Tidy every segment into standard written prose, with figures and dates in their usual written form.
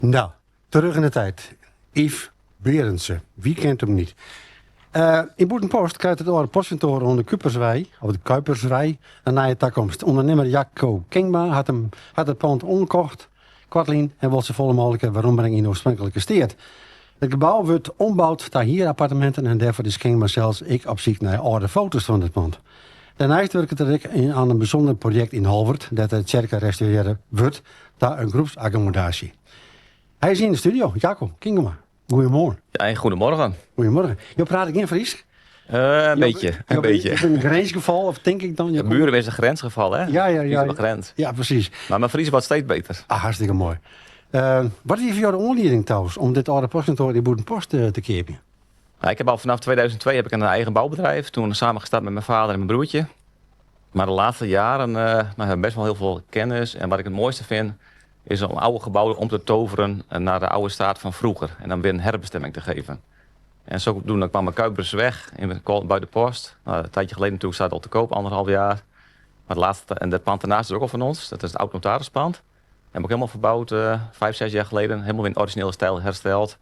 Nou, terug in de tijd. Yves Berendsen, wie kent hem niet? Uh, yn Bûtenpost krijt it âlde postkantoar oan de Kuperswei, of de Kuiperswei, in nije takomst. Undernimmer Jacco Kingma hat, him, hat it pand oankocht koartlyn en wol safolle mooglik werombringe yn de oarspronklike steat. It gebou wurdt omboud ta hierapparteminten en dêrfoar is Kingma sels ek op syk nei âlde foto's fan it pand. Dêrneist wurket er ek oan in bysûnder projekt yn Holwert, dêr't de tsjerke restaurearre wurdt ta in groepsakkommodaasje. Hy is yn de studio, Jacco Kingma. Goeiemoarn. Ja, goedemorgen. Goedemorgen. Jo prate gjin Frysk? Een beetje, een beetje. Is een grensgeval, of tink ik dan? De Burum is een grensgeval, hè? Ja. De grens. Ja, precies. Maar mijn Fries wordt steeds beter. Ah, hartstikke moai. Wat wie foar jo de oanlieding trouwens om dit âlde postkantoar yn Bûtenpost te keapjen? Nou, ik heb al vanaf 2002 heb ik een eigen bouwbedrijf. Toen samen gestart met mijn vader en mijn broertje. Maar de laatste jaren nou, hebben we best wel heel veel kennis. En wat ik het mooiste vind, is om oude gebouwen om te toveren naar de oude staat van vroeger. En dan weer een herbestemming te geven. En zodoende kwam de Kuipersweg in Buitenpost. Nou, een tijdje geleden natuurlijk staat het al te koop, anderhalf jaar. Maar het laatste, en dat pand daarnaast is ook al van ons. Dat is het oud notarispand. Hebben we ook helemaal verbouwd, 5, 6 jaar geleden. Helemaal in originele stijl hersteld.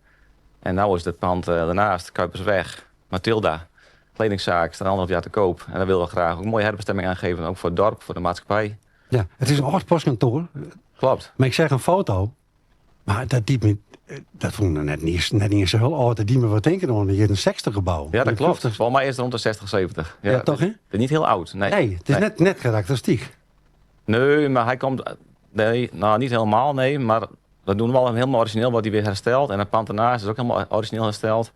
En nu is het pand daarnaast, Kuipersweg, Matilda, kledingzaak, staat anderhalf jaar te koop. En daar willen we graag ook een mooie herbestemming aan geven. Ook voor het dorp, voor de maatschappij. Ja, it is in âld postkantoar. Klopt. Mar ik seach in foto, mar dat die me, dat fûn ik net net sa hiel âld. Dat die me wat tinken oan de 60 gebou. Ja, dat klopt. Volgens mij is het rond de 60, 70. Ja, toch, hè? Het is niet heel oud, nee. Nee, it is net karakteristyk. Nee, maar hij komt... Nee, nou niet helemaal, nee. Maar dat doen we wel helemaal origineel, wordt hij weer hersteld. En het pand ernaast is ook helemaal origineel hersteld.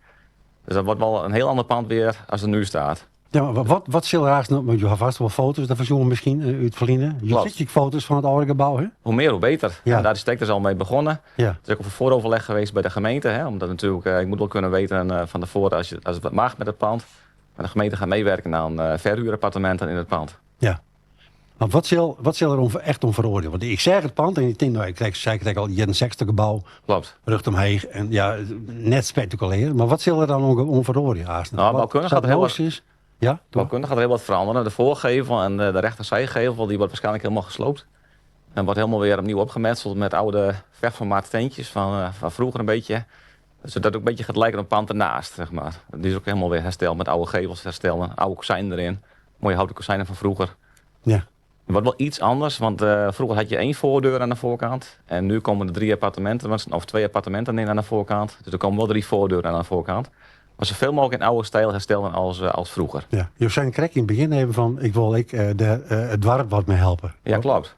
Dus dat wordt wel een heel ander pand weer als het nu staat. Ja, mar wat sil der aanst, want jo hawwe fêst wol foto's dêrfan sjoen miskien út it ferline. Jo sitte foto's fan it âlde gebou, hè? Hoe meer, hoe beter. En daar is de dus al mee begonnen. Er is ook een vooroverleg geweest bij de gemeente. Hè, omdat natuurlijk, ik moet wel kunnen weten van tevoren als het wat mag met het pand. Maar de gemeente gaat meewerken aan verhuurappartementen in het pand. Ja. Maar wat sil der echt om feroarje? Want ik seach it pand en ik tink, nou, ik sei it al, jierren 60 gebou. Rjocht omheech. En ja, net spektakulêr. Mar wat sil der dan om feroarje, aanst? Nou, bouwkundig gaat er heel wat, is? Ja, bouwkundig gaat er heel wat veranderen. De voorgevel en de rechterzijgevel die wordt waarschijnlijk helemaal gesloopt. En wordt helemaal weer opnieuw opgemetseld met oude verfformaat steentjes van vroeger een beetje. Zodat het ook een beetje gaat lijken op het pand ernaast, zeg maar. Die is ook helemaal weer hersteld met oude gevels herstellen, oude kozijnen erin. Mooie houten kozijnen van vroeger. Het wordt wel iets anders, want vroeger had je één voordeur aan de voorkant. En nu komen er drie appartementen, of twee appartementen in aan de voorkant. Dus er komen wel drie voordeuren aan de voorkant. Maar zoveel mogelijk in oude stijl herstellen als vroeger. Ja. Jo seinen krekt yn it begjin even fan, ik wol ek it doarp wat mei helpe. Ja, klopt.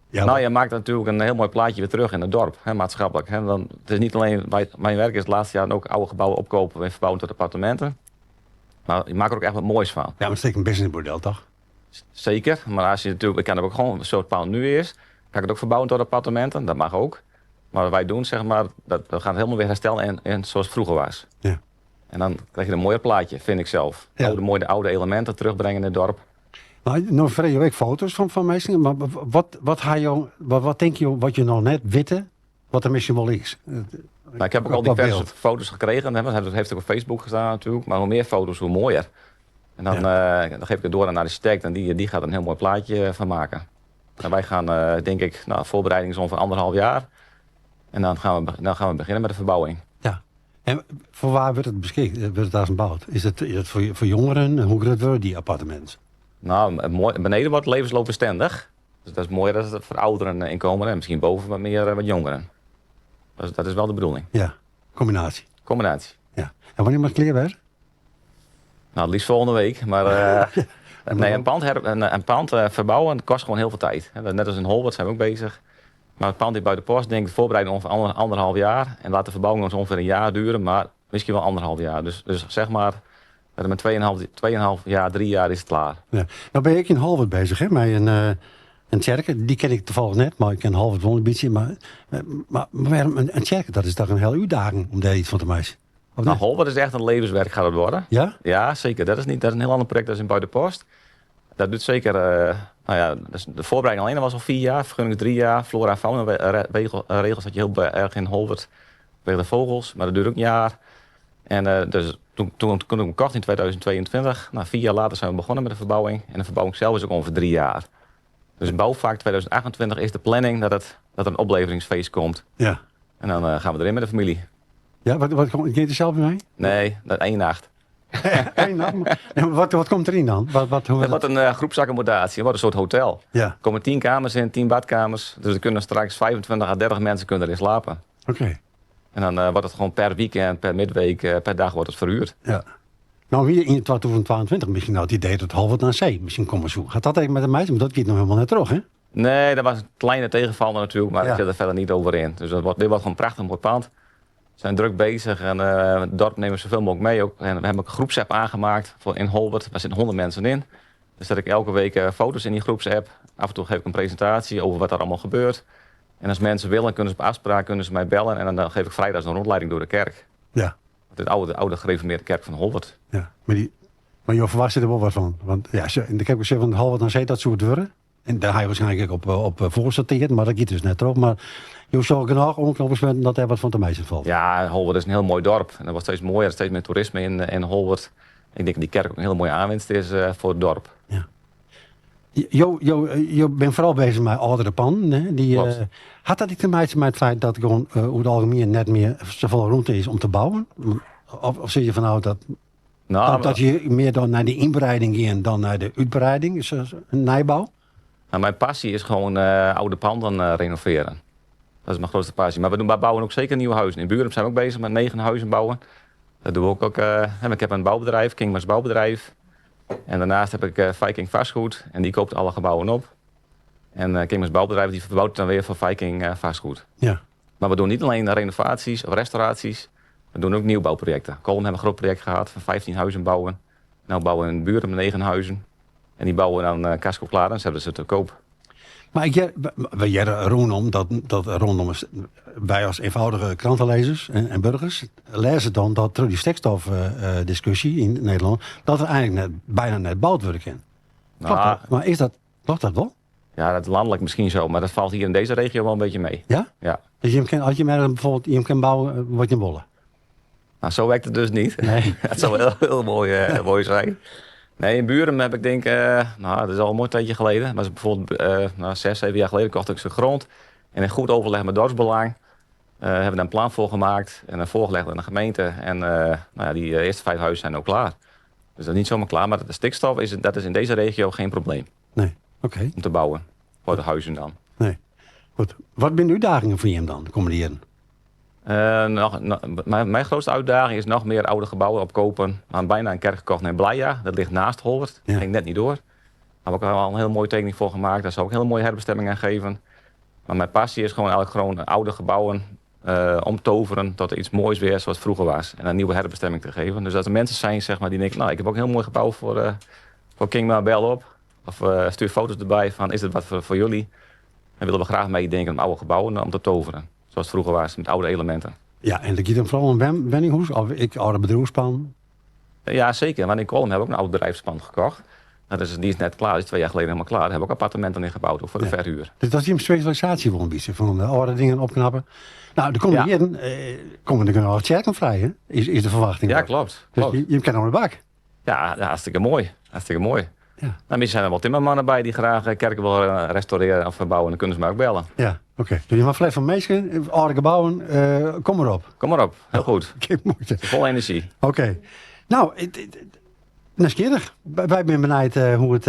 Nou, je maakt natuurlijk een heel mooi plaatje weer terug in het dorp, hè, maatschappelijk. Hè. Dan, het is niet alleen, mijn werk is het laatste jaar ook oude gebouwen opkopen en verbouwen tot appartementen. Maar je maakt er ook echt wat moois van. Ja, maar het is een businessmodel, toch? Zeker, maar als je natuurlijk, ik kan het ook gewoon, zoals het pand nu is, kan ik het ook verbouwen tot appartementen, dat mag ook. Maar wat wij doen, zeg maar, dat, we gaan het helemaal weer herstellen en zoals het vroeger was. En dan krijg je een mooier plaatje, vind ik zelf. Oude, mooie oude elementen terugbrengen in het dorp. Maar no freegje jo ek foto's fan minsken, mar wat tinke jo wat jo noch net witte, wat der miskien wol is? Nou, ik heb ook al diverse foto's gekregen, hè, want het heeft ook op Facebook gestaan natuurlijk. Maar hoe meer foto's, hoe mooier. En dan geef ik het door aan de architect en die gaat een heel mooi plaatje van maken. En wij gaan, denk ik, nou, voorbereiding is ongeveer anderhalf jaar. En dan gaan we beginnen met de verbouwing. Ja. En foar wa wurdt it beskikt? Wurdt it aanst boud? Is it foar jongeren? Hoe grut wurde dy apparteminten? Nou, het mooi, beneden wordt levensloopbestendig. Dus dat is mooi dat het voor ouderen inkomen en misschien boven wat meer wat jongeren. Dat is wel de bedoeling. Ja, combinatie. Combinatie. Ja. En wannear moat it klear wêze? Nou, het liefst volgende week. Maar nee, een pand verbouwen kost gewoon heel veel tijd. Net als in Holwert zijn we ook bezig. Maar het pand hier bij de post, denk ik, de voorbereiding ongeveer anderhalf jaar. En laat de verbouwing ons ongeveer een jaar duren, maar misschien wel anderhalf jaar. Dus zeg maar, met 2,5 jaar, 3 jaar is het klaar. Ja. Nou bin ik yn Holwert beuzich, hè, mei in tsjerke. Dy ken ik tafallich net, mar ik ken Holwert wol in bytsje. Mar wêrom in tsjerke? Dat is dochs in hiele útdaging om dêr yts fan te meitsjen? Of Nou, net? Holwert is echt een levenswerk gaat het worden. Ja? Ja, zeker. Dat is, niet, dat is een heel ander project dan in Buitenpost. Dat doet zeker, nou ja, dus de voorbereiding alleen was al 4 jaar, vergunning 3 jaar, flora en fauna regels had je heel erg in Holwert tegen de vogels, maar dat duurt ook een jaar. En dus toen ik hem kocht in 2022, nou, 4 jaar later zijn we begonnen met de verbouwing. En de verbouwing zelf is ook ongeveer 3 jaar. Dus bouwvak 2028 is de planning dat er een opleveringsfeest komt. En dan eh, gaan we erin met de familie. Ja, wat, wat, gean je der sels mei? Nee, dat één nacht. Eén nacht? Wat, wat komt deryn dan? Wat, wat, hoe Het wordt een uh, groepsaccommodatie, het wordt een soort hotel. Ja. Er komen 10 kamers in, 10 badkamers. Dus er kunnen straks 25 à 30 mensen kunnen erin slapen. Oké. En dan eh, wordt het gewoon per weekend, per midweek, eh, per dag wordt het verhuurd. Ja. Nou, hier in 2022 misschien nou het idee dat Holwerd aan Zee misschien komme soe. Hat dat even met de meisje? Maar dat gaat nog helemaal net terug, hè? Nee, dat was een kleine tegenvaller natuurlijk, maar Ja. ik zit er verder niet over in. Dus dat wordt, dit wordt gewoon een prachtig mooi pand. We zijn druk bezig en eh, het dorp nemen we zoveel mogelijk mee ook. En we hebben ook een groepsapp aangemaakt voor in Holwerd. Daar zitten 100 mensen in. Dus zet ik elke week eh, foto's in die groepsapp. Af en toe geef ik een presentatie over wat er allemaal gebeurt. En als mensen willen, kunnen ze op afspraak kunnen ze mij bellen. En dan, dan geef ik vrijdag een rondleiding door de kerk. Ja. De oude, oude gereformeerde kerk van Holwerd. Ja. Maar, die, maar je verwacht er wel wat van. Want ja, en ik heb gezegd van Holwerd aan Zee, dat soort worden. En daar ga je waarschijnlijk op, eh, op voorsorteerd, maar dat gaat dus net terug. Maar je zal genoeg onknopperspunten dat er wat van te meisje valt. Ja, Holwerd is een heel mooi dorp. En dat wordt steeds mooier, er is steeds meer toerisme in, in Holwerd. Ik denk dat die kerk ook een hele mooie aanwinst is voor het dorp. Ja. Jo, jo, je bent vooral bezig met oudere panden. Hè? Die, Klopt. had dat iets te maken met het feit dat gewoon uh, over het algemeen net meer zoveel ruimte is om te bouwen? Of, of zie je van nou dat, Nou, dat, dat je meer dan naar de inbreiding gaat dan naar de uitbreiding, een nieuwbouw? Nou, mijn passie is gewoon eh, oude panden eh, renoveren. Dat is mijn grootste passie. Maar we, doen, we bouwen ook zeker nieuwe huizen. In Burum zijn we ook bezig met 9 huizen bouwen. Dat doen we ook. ook eh, ik heb een bouwbedrijf, Kingmans Bouwbedrijf. En daarnaast heb ik Viking Vastgoed. En die koopt alle gebouwen op. En uh, Kingmans Bouwbedrijf die verbouwt het dan weer voor Viking Vastgoed. Ja. Maar we doen niet alleen renovaties of restauraties. We doen ook nieuwbouwprojecten. Kollum hebben een groot project gehad van 15 huizen bouwen. Nou bouwen we in Burum 9 huizen. En die bouwen dan uh, casco klaar en zetten ze te koop. Maar ik, we jaren rondom, dat, dat rondom is, wij als eenvoudige krantenlezers en, en burgers lezen dan dat door die stikstofdiscussie in Nederland, dat er eigenlijk net, bijna net bouwd wordt in. Nou, Klopt dat? Maar is dat, klopt dat wel? Ja, dat is landelijk misschien zo, maar dat valt hier in deze regio wel een beetje mee. Ja? Ja. Dus je kan, als je maar bijvoorbeeld je kan bouwen, word je een bolle. Nou, zo werkt het dus niet. Nee. dat zou wel heel mooi, mooi zijn. Nee, in Burum heb ik denk, nou, dat is al een mooi tijdje geleden. Maar bijvoorbeeld nou, 6, 7 jaar geleden kocht ik ze grond. En in goed overleg met dorpsbelang hebben we daar een plan voor gemaakt. En dan voorgelegd aan de gemeente. En nou ja, die eerste 5 huizen zijn ook klaar. Dus dat is niet zomaar klaar. Maar de stikstof is, dat is in deze regio geen probleem. Nee, oké. Om te bouwen. Voor de huizen dan. Nee. Goed. Wat zijn de uitdagingen voor je dan, de komende jaren? Nog, nog, mijn grootste uitdaging is nog meer oude gebouwen opkopen. We hebben bijna een kerk gekocht in Blija. Dat ligt naast Holwerd. Dat Ja. ging net niet door. Daar heb ik ook al een hele mooie tekening voor gemaakt. Daar zou ik een hele mooie herbestemming aan geven. Maar mijn passie is gewoon eigenlijk gewoon oude gebouwen omtoveren tot iets moois weer zoals het vroeger was. En een nieuwe herbestemming te geven. Dus dat er mensen zijn zeg maar, die denken, nou, ik heb ook een heel mooi gebouw voor Kingma, bel op. Of stuur foto's erbij van, is het wat voor jullie? En willen we graag meedenken om oude gebouwen om te toveren. Zoals het vroeger was, met oude elementen. Ja, en dat gaat dan vooral om wenninghoes, of ik oude bedrijfspand. Ja, zeker. Want in Kollum hebben we ook een oud bedrijfspand gekocht. Nou, die is net klaar, die is 2 jaar geleden helemaal klaar. Daar hebben we ook appartementen in gebouwd, ook voor de Ja. verhuur. Dus dat is die specialisatie wel een beetje, van de oude dingen opknappen. Nou, de komende Ja. jaren komen er nog kerken vrij, hè? Is de verwachting. Ja, wel. klopt. Dus klopt. je kan nog de bak. Ja, ja, hartstikke mooi. Hartstikke mooi. Ja. Nou, misschien zijn er wel timmermannen bij die graag kerken willen restaureren of verbouwen. Dan kunnen ze mij ook bellen. Ja, oké. Dus je mag vlees van meisje, oude gebouwen, kom maar op. Kom maar op. Heel goed. Geen moeite. Vol energie. Oké. Nou, nieuwsgierig. Wij zijn benieuwd hoe het...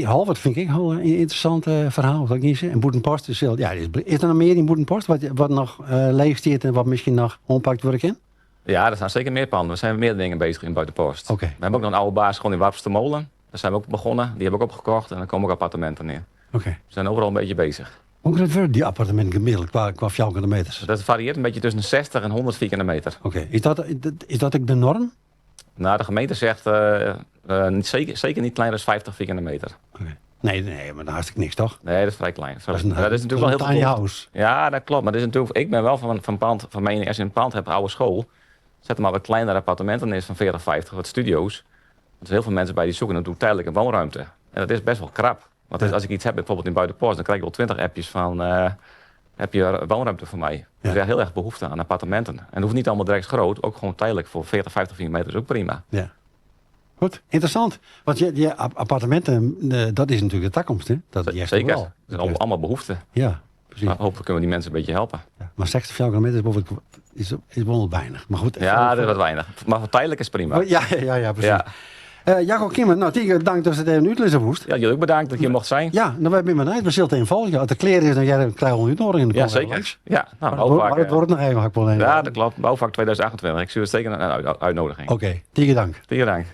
Holwerd vind ik al een interessant verhaal. Dat ik niet zeggen. En Bûtenpost is heel, ja, is er nog meer in Bûtenpost wat nog leeg staat en wat misschien nog oppakt wordt in? Ja, er zijn zeker meer panden. We zijn met meer dingen bezig in Bûtenpost. Oké. We hebben ook nog een oude basisschool in Warfstermolen. Daar zijn we ook begonnen. Die hebben we ook opgekocht. En dan komen ook appartementen neer. Oké. We zijn overal een beetje bezig. Hoe groot worden die appartementen gemiddeld qua vierkante meters? Dat varieert een beetje tussen 60 en 100 vierkante meter. Oké. Is dat ook de norm? Nou, de gemeente zegt niet, zeker niet kleiner dan 50 vierkante meter. Oké. Nee, nee, maar daar hartstikke niks, toch? Nee, dat is vrij klein. Dat is een, Dat is natuurlijk wel heel dat is een veel tiny behoefte. house. Ja, dat klopt. Maar dat is natuurlijk, ik ben wel van, pand, van mening, als je een pand hebt, oude school, zet er maar wat kleinere appartementen in van 40, 50, wat studio's. Want er zijn heel veel mensen bij die zoeken natuurlijk tijdelijk een woonruimte. En dat is best wel krap. Want als ik iets heb, bijvoorbeeld in Bûtenpost, dan krijg ik wel 20 appjes van, heb je woonruimte voor mij? Dus er is heel erg behoefte aan appartementen. En het hoeft niet allemaal direct groot, ook gewoon tijdelijk voor 40, 50 vierkante meter is ook prima. Ja. Goed, interessant. Want je appartementen, dat is natuurlijk de toekomst, hè? Dat is echt Zeker. wel. Dat is allemaal behoefte. Ja. Precies. Maar hopelijk kunnen we die mensen een beetje helpen. Ja, maar 60 vierkante meter is, bijvoorbeeld, is wel weinig. Maar goed. Ja, dat is wat weinig. Maar voor tijdelijk is prima. Oh, ja, precies. Ja. Jacco Kimmer, nou, tige dank dat je het even útlizze woest. Ja, jullie ook bedankt dat je hier mocht zijn. Ja, nou, wij zijn benijd. We zullen in volgen. Als de kleren is, dan jij krijg je een uitnodiging. Dan Ja, komen we zeker. langs. Ja, nou, Maar het bouwvak, wordt, maar het wordt nog even, had ik wel even. Ja, dat klopt. Bouwvak 2028. Ik stuur het zeker een uitnodiging. Oké, tige dank. Tegen dank.